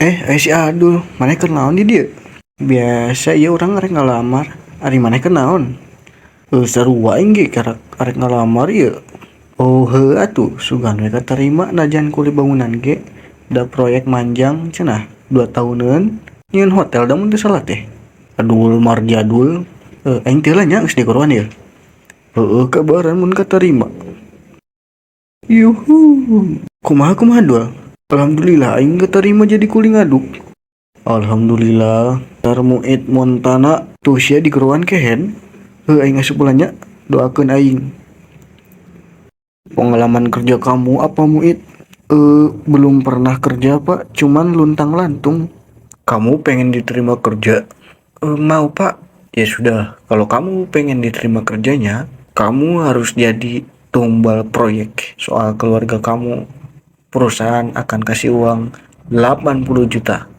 Eh, si Adul, maneh keur naon di dieu? Biasa ieu urang arek ngalamar. Ari maneh keur naon? Heuh, sarua aing ge karak arek ngalamar ieu. Oh, heuh atuh, sugan we katarima najan kuli bangunan ge, da proyek manjang cenah 2 tahuneun, nyieun hotel da mun teu salah teh. Adul marjadul, aing teh lah nya geus dikeruan ieu. Heueuh, kabaran mun katarima. Yuhu. Kumaha kumaha, Dul? Alhamdulillah aing katarima jadi kuli ngaduk. Alhamdulillah. Tar Muid Montana tuh sia dikeruan kehen. Heuh, aing asup heula nya, doakeun aing. Pengalaman kerja kamu apa, Muid? Belum pernah kerja, Pak, cuman luntang-lantung. Kamu pengen diterima kerja? Mau, Pak. Ya sudah, kalau kamu pengen diterima kerjanya, kamu harus jadi tumbal proyek soal keluarga kamu. Perusahaan akan kasih uang 80 juta.